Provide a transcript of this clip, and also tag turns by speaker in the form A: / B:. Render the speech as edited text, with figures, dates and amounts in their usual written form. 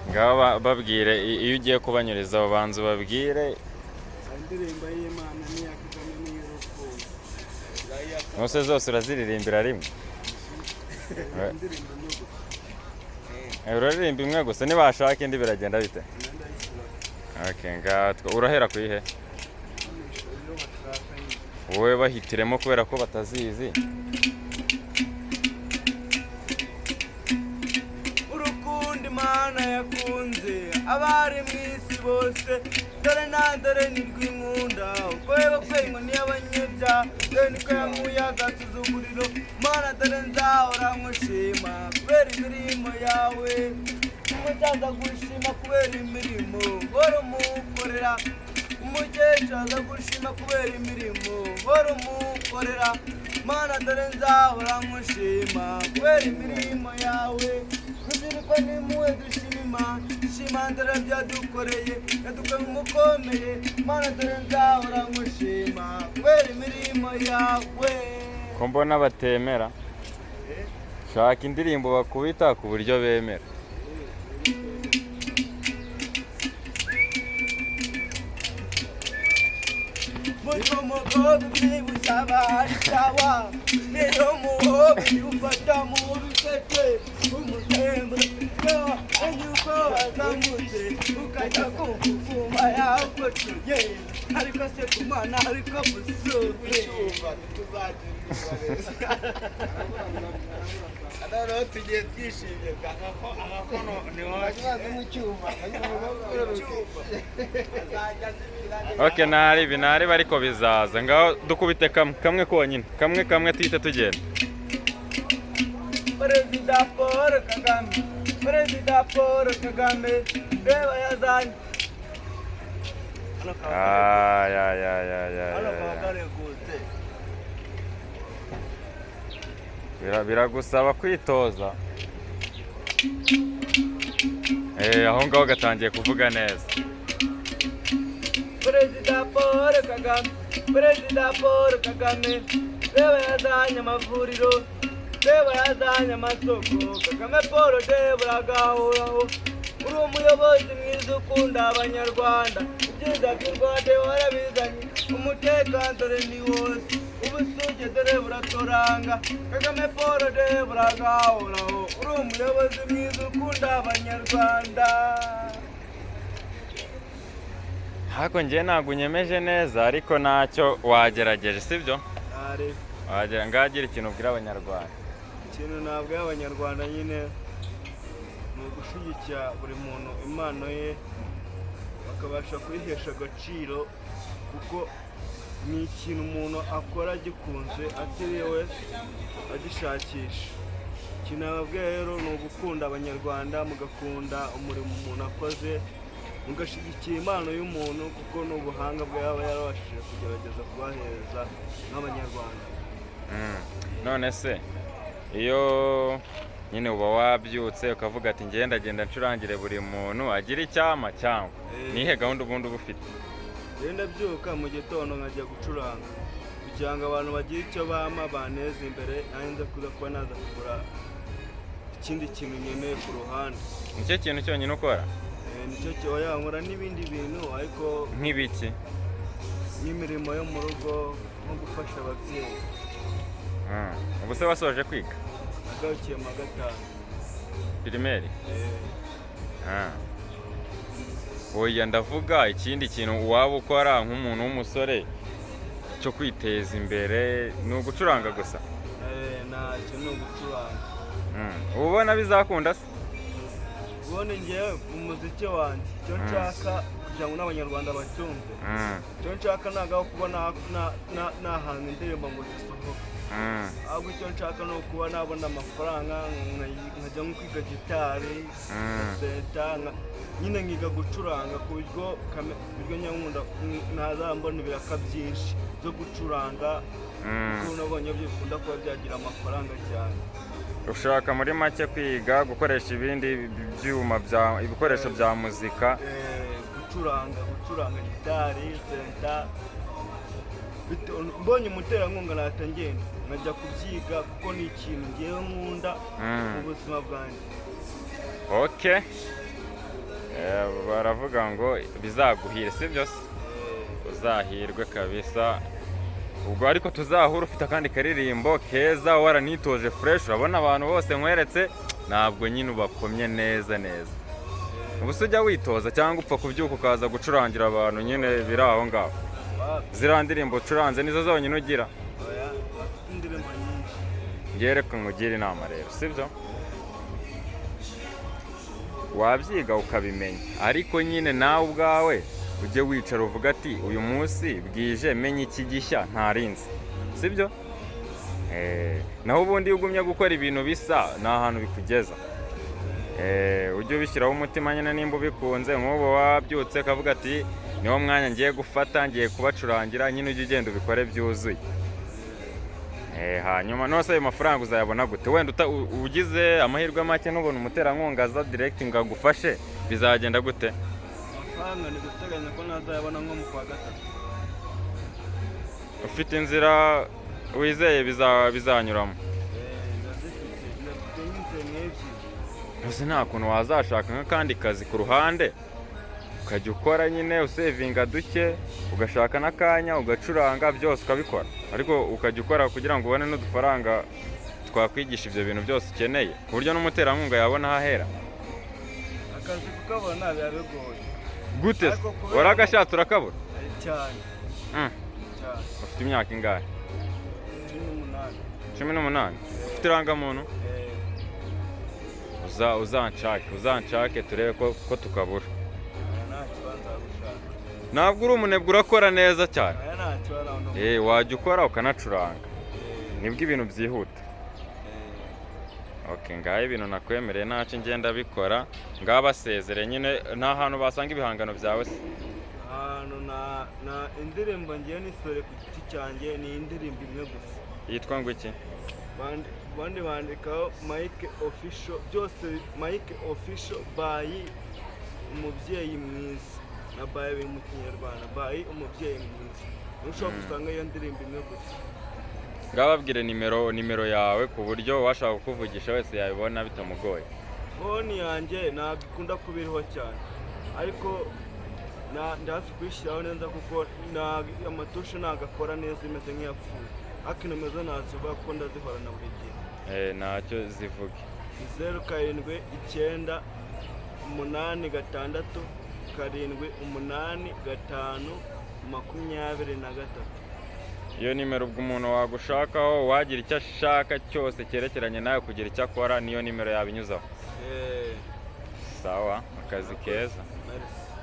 A: Ngaho babwire, iyo ugiye kubanyuriza banza ubabwire.
B: Indirimbo y'Imana n'iya Kagame n'iy'urukundo.
A: Nose zose uraziririmbira rimwe?
B: Indirimbo imwe gusa.
A: Uraririmba imwe gusa, nibashaka indi biragenda bite? Okay, ngaho urahera ku iyihe?
B: Iyo bashaka nyine.
A: Wowe bahitiremo kubera ko batazizi.
B: Urukundo Imana yakunze abari mu isi bose, dore na dore ni rw'inkunda ubwo yabakwe inkoni y'abanyabyaha, dore niko yankuye agasuzuguriro. Mana, dore nzahora nkushima kubera imirimo yawe. Umusaza gushima kubera imirimo uhora umukorera, umukecuru aza gushima kubera imirimo uhora umukorera. Mana, dore nzahora nkushima kubera imirimo yawe. Rubyiruko, nimuwe dushima Imana, dushima dore byadukoreye, yadukoreye umukomeye. Mana, dore nzahora nkushima kubera imirimo yawe.
A: Ko mbona batemera? Shaka indirimbo bakubita ku buryo bemera.
B: Mutwe ubyibushye aba ari sawa, niyo muhobe ufata mu biseke umusemburo yuko wazamutse ukajya kumva yakocuye, ariko se kumana ariko musore.
C: Icyumba ntituzagira. Noneho tugiye twishimye bwa agakono ni wowe.
D: Mu cyuma.
A: Okay, ntari ntari ariko bizaza. Ngaho dukubite kamwe kamwe konyine, kamwe kamwe, tuhite tugenda.
B: Perezida Paul Kagame, Perezida Paul Kagame, reba yazanye.
A: Ay, ay, ay, ay, ay,
B: Hano
A: ay,
B: kaba
A: ay.
B: karegutse.
A: Biragusaba kwitoza. Aho ngaho gatangiye kuvuga neza.
B: Perezida Paul Kagame, Perezida Paul Kagame, reba yazanye amavuriro, reba yazanye amasoko. Kagame Paul, reba uragahoraho, uri umuyobozi mwiza ukunda Abanyarwanda. Ibyiza by'u Rwanda warabizanye, umutekano dore ni wose, ubusugi dore buraturanga. Kagame Paul, reba uragahoraho, uri umuyobozi mwiza ukunda Abanyarwanda.
A: Hako njye ntabwo unyemeje neza, ariko ntacyo, wagerageje, sibyo? Wagera ngagira ikintu ubwira Abanyarwanda.
B: Ikintu ntabwo y'Abanyarwanda nyine ni ugushyigikira buri muntu impano ye, bakabasha kuyihesha agaciro, kuko ni ikintu umuntu akora agikunze, atiriwe agishakisha. Ikintu nababwiye rero ni ugukunda Abanyarwanda, mugakunda umurimo umuntu akoze, mugashyigikira impano y'umuntu, kuko ni ubuhanga bwe yaba yarabashije kugerageza kubahereza nk'Abanyarwanda.
A: None se iyo nyine uba wabyutse ukavuga ati ngenda genda ncurangire buri muntu agira icyama, cyangwa nihe gahunda ubundi uba ufite?
B: Rero ndabyuka mu gitondo nkajya gucuranga kugira ngo abantu bagire icyo bampa baneze imbere, nanjye nza kuza kuba naza kugura ikindi kintu nkeneye ku ruhande.
A: Nicyo kintu cyonyine ukora?
B: Nicyo kiba yankora n'ibindi bintu, ariko
A: Nk'ibiki?
B: nk'imirimo yo mu rugo, nko gufasha ababyeyi.
A: Ubu se wasoje kwiga?
B: Nagarukiye mu wa gatanu.
A: Primaire?
B: Eh.
A: Ah. Oya, ndavuga ikindi kintu waba ukora nk'umuntu w'umusore cyo kwiteza imbere, ni ugucuranga gusa?
B: Ntacyo, ni ugucuranga.
A: Uba ubona bizakunda se?
B: Ubundi ngewe mu muziki wanjye icyo nshaka kugira ngo n'Abanyarwanda bacyumve, icyo nshaka ntabwo ari ukuba nahanga indirimbo ngo zisohoke, ahubwo icyo nshaka ni ukuba nabona amafaranga nkajya nko kwiga gitari, seta, nyine nkiga gucuranga ku buryo nyankunda ntazambona ibiraka byinshi byo gucuranga, kuko nabonye byo bikunda kuba byagira amafaranga cyane.
A: Ushaka muri make kwiga gukoresha ibindi byuma bya ibikoresho bya muzika?
B: Gucuranga gitari, senta. Mbonye umuterankunga nahita ngenda nkajya kubyiga, kuko ni ikintu ngewe nkunda mu buzima bwanjye.
A: Okay. Baravuga ngo bizaguhire, sibyo se? Uzahirwe kabisa. Ubwo ariko tuzahura ufite akandi karirimbo keza, waranitoje fresh. Urabona abantu bose nkweretse ntabwo nyine ubakomye neza neza. Ubu se ujya witoza cyangwa upfa kubyuka ukaza gucurangira abantu nyine biri aho ngaho?
B: Wapi?
A: Ziriya ndirimbo ucuranze nizo zonyine ugira?
B: Oya, bafite indirimbo nyinshi.
A: Ngewe reka nkugire inama rero, sibyo? Wabyiga ukabimenya, ariko nyine nawe ubwawe ujye wicara uvuga ati: "Uyu munsi bwije menye iki gishya ntarinzi," sibyo? Naho ubundi iyo ugumye gukora ibintu bisa ni ahantu bikugeza. Ujye ubishyiraho umutima nyine nimba ubikunze. Nk'ubu wabyutse ukavuga ati: "Niwo mwanya ngiye gufata, ngiye kubacurangira," nyine ujye ugenda ubikore byuzuye. Hanyuma nose ayo mafaranga uzayabona gute? Wenda ugize amahirwe make ntubone umuterankunga aza direct ngo agufashe, bizagenda gute?
B: Amafaranga ni guteganya ko nazayabona nko mu kwa gatatu.
A: Ufite inzira wizeye bizanyuramo?
B: Ndazifite, ndafite nk'inzira nk'ebyiri.
A: Ese nta kuntu wazashaka nk'akandi kazi ku ruhande ukajya ukora nyine usevinga duke, ugashaka n'akanya ugacuranga, byose ukabikora, ariko ukajya ukora kugira ngo ubone n'udufaranga twakwigisha ibyo bintu byose ukeneye, ku buryo n'umuterankunga yabona aho ahera?
B: Akazi kukabona biba bigoye.
A: Gute se?
B: Ariko kubera-
A: Waragashatse urakabura?
B: Cyane. Cyane.
A: Ufite imyaka ingahe?
B: 18.
A: 18? Ufite irangamuntu?
B: Eh.
A: Uzanshake turebe ko tukabura.
B: Aya nta kibanza gushaka.
A: Ntabwo uri umunebwe, urakora neza cyane.
B: Aya nta kibanza no.
A: Wajya ukora ukanacuranga, nibwo ibintu byihuta. Okay, ngaho ibintu nakwemereye ntacyo ngenda bikora. Ngaho basezere nyine. Nta hantu basanga ibihangano byawe se?
B: Ahantu na indirimbo ngiye nisore ku giti cyanjye ni indirimbo imwe gusa.
A: Yitwa ngo iki?
B: Bandi bandikaho Mike Official, byose Mike Official by umubyeyi mwiza, na by biri mu Kinyarwanda, by umubyeyi mwiza. Niho ushobora gusanga iyo ndirimbo imwe gusa.
A: Ngaho babwire nimero yawe, ku buryo uwashaka kukuvugisha wese yabibona bitamugoye.
B: Phone yanjye ntabwo ikunda kuba iriho cyane, ariko ndi hafi kuyishyiraho neza, kuko amatushe ntabwo akora neza, imeze nk'iyapfuye, ariko inomero zo nazivuga kuko ndazihorana buri gihe.
A: Ntacyo, zivuge.
B: 0798 678 523.
A: Iyo nimero ubwo umuntu wagushakaho, wagira icyo ashaka cyose cyerekeranye nawe, kugira icyo akora, niyo nimero yabinyuzaho?
B: Eh.
A: Sawa, akazi keza.
B: Merci.